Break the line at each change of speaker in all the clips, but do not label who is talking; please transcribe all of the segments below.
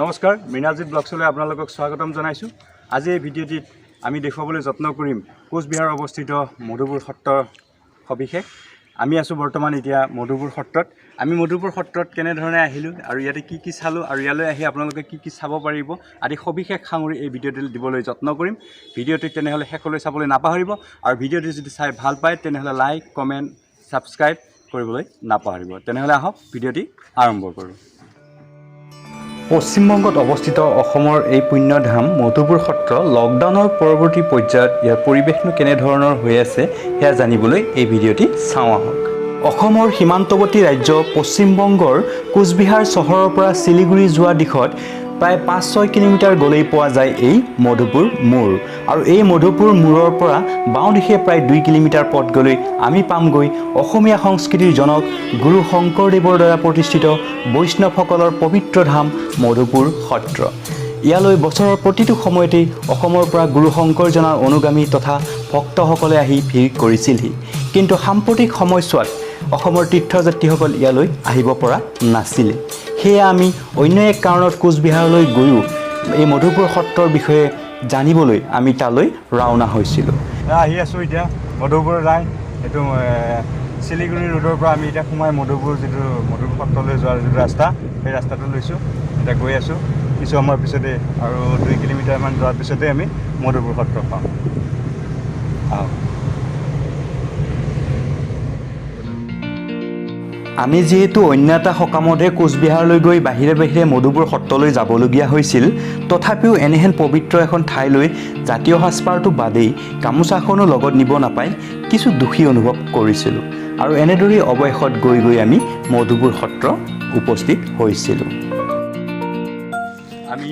নমস্কাৰ, মৃণালজিত ব্লগছলৈ আপোনালোকক স্বাগতম জনাইছোঁ। আজি এই ভিডিঅ'টিত আমি দেখুৱাবলৈ যত্ন কৰিম কোচবিহাৰত অৱস্থিত মধুপুৰ সত্ৰৰ সবিশেষ। আমি আছোঁ বৰ্তমান এতিয়া মধুপুৰ সত্ৰত। আমি মধুপুৰ সত্ৰত কেনেধৰণে আহিলোঁ আৰু ইয়াতে কি কি চালোঁ আৰু ইয়ালৈ আহি আপোনালোকে কি কি চাব পাৰিব আদি সবিশেষ সাঙুৰি এই ভিডিঅ'টো দিবলৈ যত্ন কৰিম। ভিডিঅ'টি তেনেহ'লে শেষলৈ চাবলৈ নাপাহৰিব আৰু ভিডিঅ'টি যদি চাই ভাল পায় তেনেহ'লে লাইক, কমেণ্ট, ছাবস্ক্ৰাইব কৰিবলৈ নাপাহৰিব। তেনেহ'লে আহক ভিডিঅ'টি আৰম্ভ কৰোঁ। পশ্চিমবংগত অৱস্থিত অসমৰ এই পুণ্যধাম মধুপুৰ সত্ৰ লকডাউনৰ পৰৱৰ্তী পৰ্যায়ত ইয়াৰ পৰিৱেশনো কেনেধৰণৰ হৈ আছে সেয়া জানিবলৈ এই ভিডিঅ'টি চাওঁ আহক। অসমৰ সীমান্তৱৰ্তী ৰাজ্য পশ্চিমবংগৰ কোচবিহাৰ চহৰৰ পৰা শিলিগুৰি যোৱা দিশত প্ৰায় 5-6 কিলোমিটাৰ গ'লেই পোৱা যায় এই মধুপুৰ মূৰ। আৰু এই মধুপুৰ মূৰৰ পৰা বাওঁ দিশে প্ৰায় 2 কিলোমিটাৰ পথ গ'লেই আমি পামগৈ অসমীয়া সংস্কৃতিৰ জনক গুৰু শংকৰদেৱৰ দ্বাৰা প্ৰতিষ্ঠিত বৈষ্ণৱসকলৰ পবিত্ৰ ধাম মধুপুৰ সত্ৰ। ইয়ালৈ বছৰৰ প্ৰতিটো সময়তেই অসমৰ পৰা গুৰু শংকৰজনাৰ অনুগামী তথা ভক্তসকলে আহি ভিৰ কৰিছিলহি। কিন্তু সাম্প্ৰতিক সময়ছোৱাত অসমৰ তীৰ্থযাত্ৰীসকল ইয়ালৈ আহিব পৰা নাছিলে। সেয়ে আমি অন্য এক কাৰণত কোচবিহাৰলৈ গৈও এই মধুপুৰ সত্ৰৰ বিষয়ে জানিবলৈ আমি তালৈ ৰাওনা হৈছিলোঁ। আহি আছোঁ এতিয়া মধুপুৰ লাইন, এইটো শিলিগুৰি ৰোডৰ পৰা আমি এতিয়া সোমাই মধুপুৰ যিটো মধুপুৰ সত্ৰলৈ যোৱাৰ যিটো ৰাস্তা, সেই ৰাস্তাটো লৈছোঁ। এতিয়া গৈ আছোঁ। কিছু সময়ৰ পিছতে আৰু 2 কিলোমিটাৰমান যোৱাৰ পিছতে আমি মধুপুৰ সত্ৰ পাম। আহক। আমি যিহেতু অন্য এটা সকামতহে কোচবিহাৰলৈ গৈ বাহিৰে বাহিৰে মধুপুৰ সত্ৰলৈ যাবলগীয়া হৈছিল, তথাপিও এনেহেন পবিত্ৰ এখন ঠাইলৈ জাতীয় সাজপাৰটো বাদেই গামোচাখনো লগত নিব নাপাই কিছু দুখী অনুভৱ কৰিছিলোঁ। আৰু এনেদৰেই অৱশেষত গৈ গৈ আমি মধুপুৰ সত্ৰ উপস্থিত হৈছিলোঁ। আমি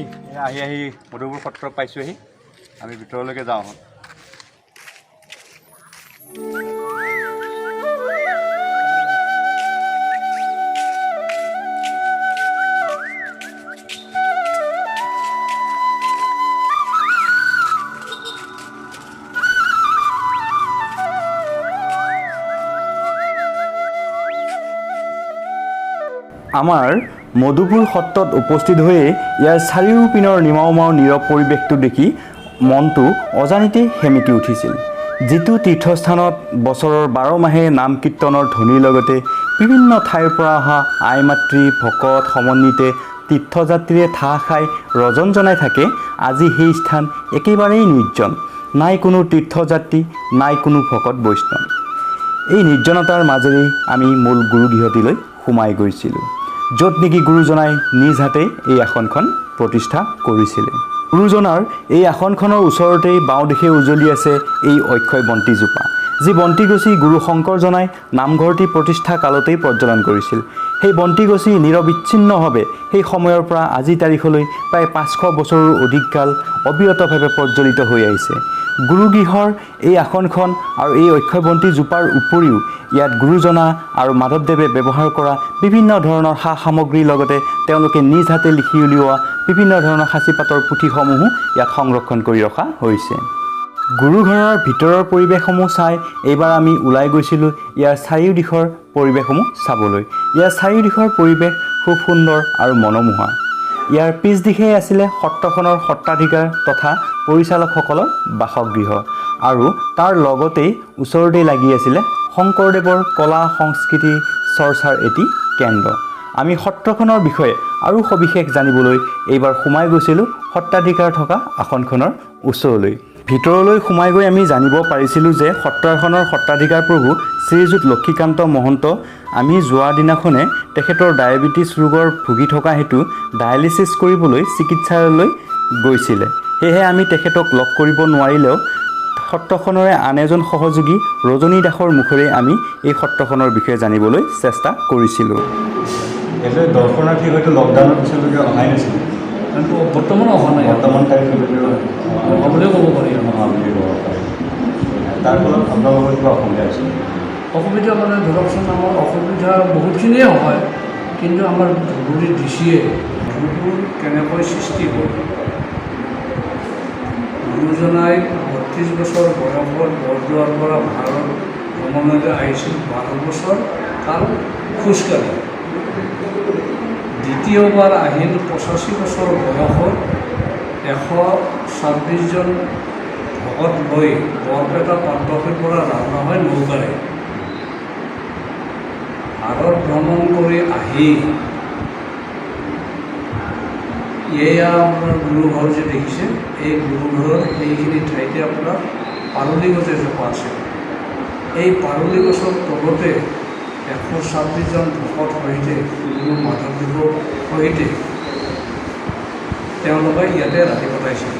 আহি আহি মধুপুৰ সত্ৰ পাইছোঁহি। আমি ভিতৰলৈকে যাওঁ। আমাৰ মধুপুৰ সত্ৰত উপস্থিত হৈয়ে ইয়াৰ চাৰিওপিনৰ নিমাওমাও নীৰৱ পৰিৱেশটো দেখি মনটো অজানিতে সেমেকি উঠিছিল। যিটো তীৰ্থস্থানত বছৰৰ 12 মাহে নাম কীৰ্তনৰ ধ্বনিৰ লগতে বিভিন্ন ঠাইৰ পৰা অহা আই মাতৃ ভকত সমন্বিতে তীৰ্থযাত্ৰীয়ে ঠাহ খাই ৰজন জনাই থাকে, আজি সেই স্থান একেবাৰেই নিৰ্জন। নাই কোনো তীৰ্থযাত্ৰী, নাই কোনো ভকত বৈষ্ণৱ। এই নিৰ্জনতাৰ মাজেৰেই আমি মূল গুৰুগৃহটিলৈ সোমাই গৈছিলোঁ, য'ত নেকি গুৰুজনাই নিজ হাতে এই আসনখন প্ৰতিষ্ঠা কৰিছিলে। গুৰুজনাৰ এই আসনখনৰ ওচৰতেই বাওঁ দিশে উজলি আছে এই অক্ষয় বন্তিজোপা, যি বন্তিগছি গুৰু শংকৰজনাই নামঘৰটি প্ৰতিষ্ঠা কালতেই প্ৰজ্বলন কৰিছিল। সেই বন্তিগছি নিৰবিচ্ছিন্নভাৱে সেই সময়ৰ পৰা আজি তাৰিখলৈ প্ৰায় 500 বছৰৰো অধিক কাল অবিৰতভাৱে প্ৰজ্বলিত হৈ আহিছে। গুৰুগৃহৰ এই আসনখন আৰু এই অক্ষয় বন্তিজোপাৰ উপৰিও ইয়াত গুৰুজনা আৰু মাধৱদেৱে ব্যৱহাৰ কৰা বিভিন্ন ধৰণৰ সা সামগ্ৰীৰ লগতে তেওঁলোকে নিজ হাতে লিখি উলিওৱা বিভিন্ন ধৰণৰ সাঁচিপাতৰ পুথিসমূহো ইয়াত সংৰক্ষণ কৰি ৰখা হৈছে। গুৰুঘৰৰ ভিতৰৰ পৰিৱেশসমূহ চাই এইবাৰ আমি ওলাই গৈছিলোঁ ইয়াৰ চাৰিওদিশৰ পৰিৱেশসমূহ চাবলৈ। ইয়াৰ চাৰিওদিশৰ পৰিৱেশ খুব সুন্দৰ আৰু মনোমোহা। ইয়াৰ পিছ দিশেই আছিলে সত্ৰখনৰ সত্ৰাধিকাৰ তথা পৰিচালকসকলৰ বাসগৃহ আৰু তাৰ লগতেই ওচৰতেই লাগি আছিলে শংকৰদেৱৰ কলা সংস্কৃতি চৰ্চাৰ এটি কেন্দ্ৰ। আমি সত্ৰখনৰ বিষয়ে আৰু সবিশেষ জানিবলৈ এইবাৰ সোমাই গৈছিলোঁ সত্ৰাধিকাৰ থকা আসনখনৰ ওচৰলৈ। ভিতৰলৈ সোমাই গৈ আমি জানিব পাৰিছিলোঁ যে সত্ৰখনৰ সত্ৰাধিকাৰ প্ৰভু শ্ৰীযুত লক্ষীকান্ত মহন্ত আমি যোৱা দিনাখনে তেখেতৰ ডায়েবেটিছ ৰোগৰ ভুগি থকা হেতু ডায়েলিচিছ কৰিবলৈ চিকিৎসালয়লৈ গৈছিলে। সেয়েহে আমি তেখেতক লগ কৰিব নোৱাৰিলেও সত্ৰখনৰে আন এজন সহযোগী ৰজনী দাসৰ মুখেৰে আমি এই সত্ৰখনৰ বিষয়ে জানিবলৈ চেষ্টা কৰিছিলোঁ। ইয়াতে দৰ্শনাৰ্থী হয়তো লকডাউনৰ পিছলৈকে অহাই নাছিলে।
বৰ্তমান অহা নাই।
বৰ্তমান তাৰিখলৈকে
অহা বুলিয়ে ক'ব পাৰি।
অহা বুলি ক'ব পাৰি। তাৰ ফলত আপোনালোকৰ কিবা অসুবিধা হৈছে?
অসুবিধা মানে ধৰকচোন, আমাৰ অসুবিধা বহুতখিনিয়ে হয়, কিন্তু আমাৰ ধুবুৰী ডি চিয়ে ধুবুৰ কেনেকৈ সৃষ্টি হ'ল, গুৰুজনাই 32 বছৰ বয়সত বৰদোৱাৰ পৰা ভাৰত ভ্ৰমণলৈ আহিছিল 12 বছৰ কাল খোজকাঢ়ি। দ্বিতীয়বাৰ আহিল 85 বছৰ বয়সত 126জন ভকত লৈ বৰপেটা পাটবাউসীৰ পৰা ৰাওনা হৈ নৌকাৰে ভাৰত ভ্ৰমণ কৰি আহি এয়া আপোনাৰ গুৰুঘৰ যে দেখিছে, এই গুৰুঘৰৰ সেইখিনি ঠাইতে আপোনাৰ পাৰলি গছ এজোপা আছে। এই পাৰলি গছৰ তলতে 126জন ভকত সহিতে, গুৰু মাধৱদেৱৰ সহিতে তেওঁলোকে ইয়াতে ৰাতি কটাইছিল।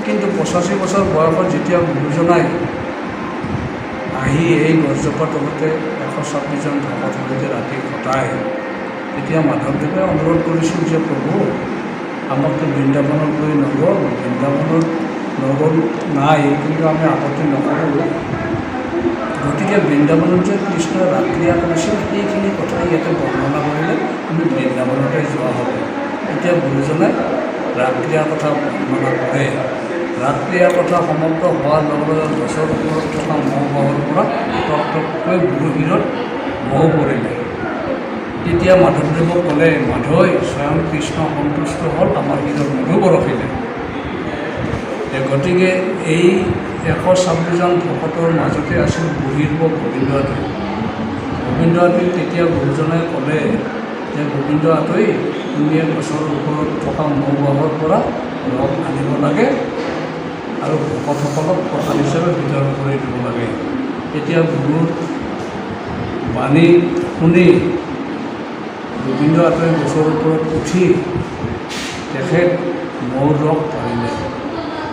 কিন্তু 85 বছৰ বয়সত যেতিয়া গুৰুজনাই আহি এই গছজোপাৰ তলতে 126জন ভকত সহিতে ৰাতি কটায়, তেতিয়া মাধৱদেৱে অনুৰোধ কৰিছিল যে প্ৰভু, আমাকতো বৃন্দাবনত লৈ নগ'ল, বৃন্দাবনত নগ'ল নাই, কিন্তু আমি আপত্তি নকৰোঁ। গতিকে বৃন্দাবনত যে কৃষ্ণই ৰাসক্ৰিয়া কৰিছিল, সেইখিনি কথা ইয়াতে বৰ্ণনা কৰিলে আমি বৃন্দাবনতে যোৱা হ'ব। এতিয়া গুৰুজনাই ৰাসক্ৰিয়াৰ কথা বৰ্ণনা কৰে। ৰাসক্ৰিয়াৰ কথা সমাপ্ত হোৱাৰ লগে লগে গছৰ ওপৰত থকা মৌ বাহৰ পৰা টপ টপকৈ গুৰু শিৰত মৌ পৰিলে। তেতিয়া মাধৱদেৱক ক'লে, মাধৈ, স্বয়ং কৃষ্ণ সন্তুষ্ট হ'ল, আমাৰ শিৰত মধু বৰষিলে। গতিকে এই 126জন ভকতৰ মাজতে আছিল বুঢ়ীৰ গোবিন্দ আতৈ। গোবিন্দ আতৈক তেতিয়া গুৰুজনাই ক'লে যে গোবিন্দ আতৈ, তুমি গছৰ ওপৰত থকা মৌ বাহৰ পৰা ৰস আনিব লাগে আৰু ভকতসকলক প্ৰসাদ হিচাপে বিতৰণ কৰি দিব লাগে। তেতিয়া গুৰুৰ বাণী শুনি গোবিন্দ আতৈ গছৰ ওপৰত উঠি তেখেত মৌৰ ৰস পাৰিলে।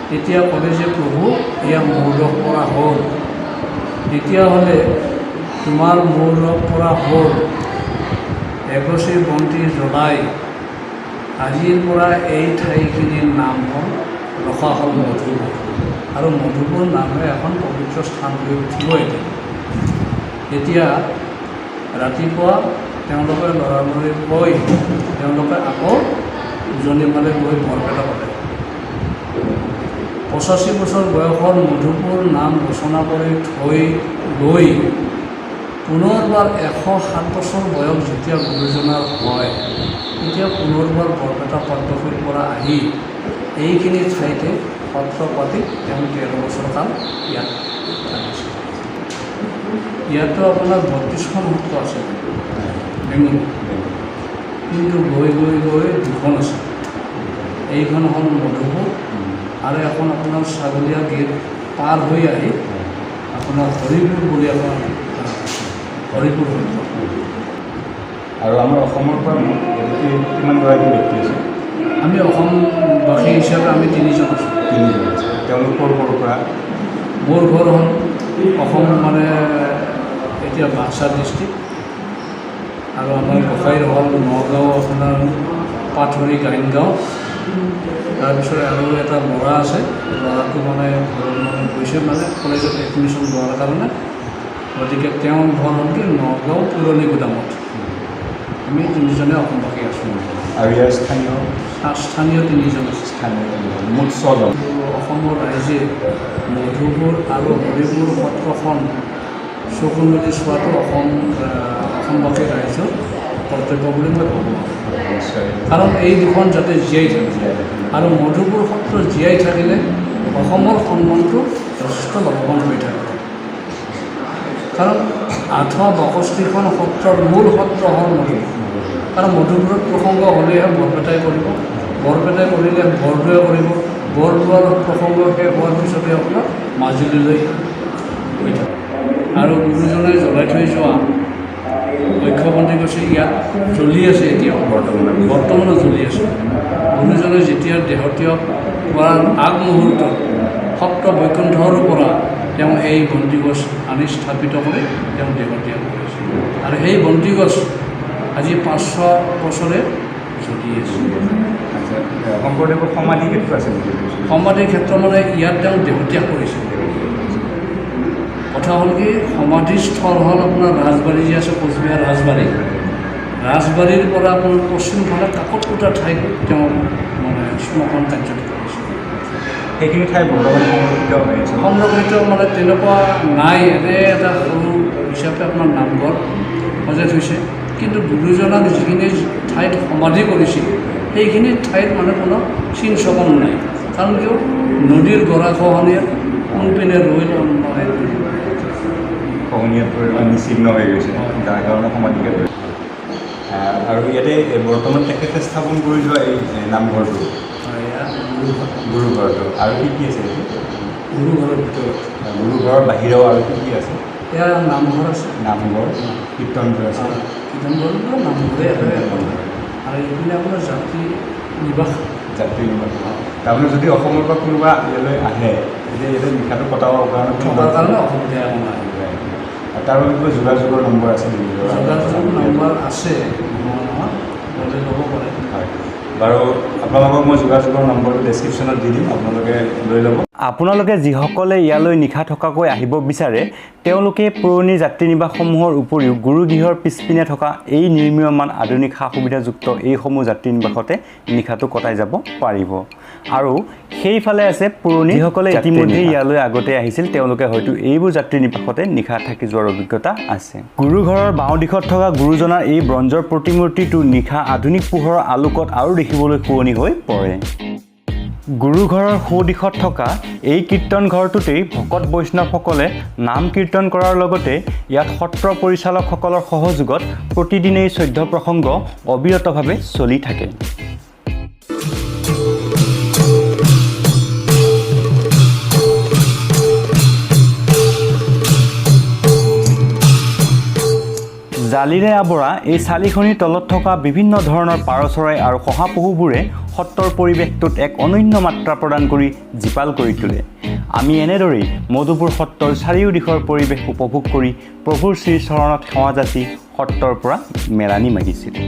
তেতিয়া ক'লে যে প্ৰভু, এয়া মৌৰ ৰস পৰা হ'ল। তেতিয়াহ'লে তোমাৰ মৌৰ ৰস পৰা হ'ল, এগছি বন্তি জ্বলাই আজিৰ পৰা এই ঠাইখিনিৰ নাম হ'ল ৰখা হ'ল মধুপুৰ আৰু মধুপুৰ নামে এখন পবিত্ৰ স্থান হৈ উঠিব। এতিয়া তেতিয়া ৰাতিপুৱা তেওঁলোকে লৰালৰি গৈ তেওঁলোকে আকৌ উজনি ফালে গৈ বৰপেটা পালে। 85 বছৰ বয়সত মধুপুৰ নাম ঘোষণা কৰি থৈ গৈ পুনৰবাৰ 107 বছৰ বয়স যেতিয়া গুৰুজনাৰ হয়, তেতিয়া পুনৰবাৰ বৰপেটা পাটবাউসীৰ পৰা আহি এইখিনি ঠাইতে সত্ৰ পাতি তেওঁ 13 বছৰ কাল ইয়াত থাকিছিল। ইয়াতো আপোনাৰ 32খন সত্ৰ আছে বেংগলত, কিন্তু গৈ গৈ গৈ দুখন আছে। এইখন হ'ল মধুপুৰ আৰু এখন আপোনাৰ ছাগলীয়া গেট পাৰ হৈ আহি আপোনাৰ হৰিপুৰ বুলি এখন আছে, হৰিপুৰ সত্ৰ।
আৰু আমাৰ অসমৰ পৰা মুঠ কিমানগৰাকী ব্যক্তি আছে?
আমি অসমবাসী হিচাপে আমি তিনিজন আছোঁ।
তিনিজন আছে। তেওঁলোক ক'ৰ ক'ৰ পৰা?
মোৰ ঘৰ হ'ল অসম মানে এতিয়া বাক্সা ডিষ্ট্ৰিক্ট আৰু আমাৰ গোসাঁইৰ হ'ল নগাঁও, আপোনাৰ পাথৰি গাইনগাঁও। তাৰপিছত আৰু এটা ল'ৰা আছে। ল'ৰাটো মানে ঘৰত মানে গৈছে মানে কলেজত এডমিশ্যন লোৱাৰ কাৰণে। গতিকে তেওঁৰ ঘৰ হ'ল কি নগাঁও পুৰণি গুদামত। আমি তিনিজনে অসমবাসী আছোঁ।
আৰু ইয়াৰ স্থানীয়?
স্থানীয় তিনিজন আছে।
স্থানীয় তিনিজন, মুঠ ছজন।
অসমৰ ৰাইজে মধুপুৰ আৰু হৰিপুৰ সত্ৰখন চকু মেলি চোৱাটো অসমবাসী ৰাইজৰ কৰ্তব্য বুলি মই ভাবোঁ।
নিশ্চয়।
কাৰণ এই দুখন যাতে জীয়াই থাকে আৰু মধুপুৰ সত্ৰ জীয়াই থাকিলে অসমৰ সন্মানটো যথেষ্ট লাভৱান হৈ থাকে। কাৰণ 862খন সত্ৰৰ মূল সত্ৰ হ'ল মধুপুৰ। কাৰণ মধুপুৰত প্ৰসংগ হ'লেহে বৰপেটাই কৰিব, বৰপেটাই কৰিলে বৰদোৱাই কৰিব, বৰদোৱাৰ প্ৰসংগ শেষ হোৱাৰ পিছতে আপোনাৰ মাজুলীলৈ গৈ থাকে। আৰু গুৰুজনাই জ্বলাই থৈ যোৱা বৈষ্ণৱবন্তি গছে ইয়াত জ্বলি আছে এতিয়াও।
বৰ্তমান?
বৰ্তমানো জ্বলি আছে। গুৰুজনে যেতিয়া দেহত্যাগ কৰাৰ আগমুহূৰ্তত সপ্ত বৈকুণ্ঠৰ পৰা তেওঁ এই বন্তি গছ আনি স্থাপিত কৰি তেওঁ দেহত্যাগ কৰিছে আৰু সেই বন্তি গছ আজি 500 বছৰে জ্বলি আছে।
আচ্ছা, শংকৰদেৱৰ সমাধি ক্ষেত্ৰ আছে নেকি?
সমাধিৰ ক্ষেত্ৰ মানে ইয়াত তেওঁ দেহত্যাগ কৰিছে। কথা হ'ল কি, সমাধিস্থল হ'ল আপোনাৰ ৰাজবাৰী যে আছে, কোচবিহাৰ ৰাজবাৰী, ৰাজবাৰীৰ পৰা আপোনাৰ পশ্চিম ফালে কাকতকুটা ঠাইত তেওঁ মানে শ্মশান কাৰ্যটো কৰিছে।
সেইখিনি ঠাই বৰ্তমান সংৰক্ষিত হৈ আছে?
সংৰক্ষিত মানে তেনেকুৱা নাই। এনে এটা সৰু হিচাপে আপোনাৰ নামঘৰ সজাই থৈ থৈছে। কিন্তু গুৰুজনাক যিখিনি ঠাইত সমাধি কৰিছিল, সেইখিনি ঠাইত মানে কোনো চিন চকন নাই। কাৰণ কিয়, নদীৰ গৰাখহনীয়াত কোনপিনে ৰৈ মানে
খহনীয়াত পৰি মানে নিশ্চিহ্ন হৈ গৈছে, যাৰ কাৰণে সমাধি ক্ষেত্ৰ। আৰু ইয়াতে বৰ্তমান তেখেতে স্থাপন কৰি যোৱা এই নামঘৰটো,
এয়া গুৰুঘৰ।
গুৰুঘৰটো আৰু কি কি আছে এইটো?
গুৰুঘৰৰ ভিতৰত?
গুৰুঘৰৰ বাহিৰেও আৰু কি কি আছে?
এয়া নামঘৰ আছে।
নামঘৰ, কীৰ্তনঘৰ আছে।
কীৰ্তনঘৰটো নামঘৰে আছে এখন। আৰু এইপিনে আপোনাৰ যাত্ৰী নিবাস।
যাত্ৰী নিবাস। তাৰমানে যদি অসমৰ পৰা কোনোবা ইয়ালৈ আহে, তেতিয়া ইয়াতে নিশাটো কটাবৰ কাৰণে কোনো
থকাৰ কাৰণে অসুবিধা একো নাই।
আৰু তাৰ বাবে কিবা যোগাযোগৰ নম্বৰ আছে নেকি?
যোগাযোগ নম্বৰ আছে নোহোৱা নহয়, গ'লে ল'ব পাৰে।
হয়, বাৰু, আপোনালোকক মই যোগাযোগৰ নম্বৰটো ডেছক্ৰিপশ্যনত দি দিম, আপোনালোকে লৈ ল'ব। আপোনালোকে যিসকলে ইয়ালৈ নিশা থকাকৈ আহিব বিচাৰে, তেওঁলোকে পুৰণি যাত্ৰী নিবাসসমূহৰ উপৰিও গুৰুগৃহৰ পিছপিনে থকা এই নিৰ্মীয়মান আধুনিক সা সুবিধাযুক্ত এইসমূহ যাত্ৰী নিবাসতে নিশাটো কটাই যাব পাৰিব। আৰু সেইফালে আছে পুৰণি। যিসকলে ইতিমধ্যে ইয়ালৈ আগতে আহিছিল, তেওঁলোকে হয়তো এইবোৰ যাত্ৰী নিবাসতে নিশা থাকি যোৱাৰ অভিজ্ঞতা আছে। গুৰুঘৰৰ বাওঁ দিশত থকা গুৰুজনাৰ এই ব্ৰঞ্জৰ প্ৰতিমূৰ্তিটো নিশা আধুনিক পোহৰৰ আলোকত আৰু দেখিবলৈ শুৱনি হৈ পৰে। গুৰুঘৰৰ সোঁ দিশত থকা এই কীৰ্তন ঘৰটোতেই ভকত বৈষ্ণৱসকলে নাম কীৰ্তন কৰাৰ লগতে ইয়াত সত্ৰ পৰিচালকসকলৰ সহযোগত প্ৰতিদিনেই 14 প্ৰসংগ অবিৰতভাৱে চলি থাকে। জালিৰে আৱৰা এই চালিখনিৰ তলত থকা বিভিন্ন ধৰণৰ পাৰ চৰাই আৰু শহাপহুবোৰে সত্ৰৰ পৰিৱেশটোত এক অনন্য মাত্ৰা প্ৰদান কৰি জীপাল কৰি তোলে। আমি এনেদৰেই মধুপুৰ সত্ৰৰ চাৰিওদিশৰ পৰিৱেশ উপভোগ কৰি প্ৰভুৰ শ্ৰীচৰণত সেৱা যাচি সত্ৰৰ পৰা মেলানি মাগিছিলোঁ।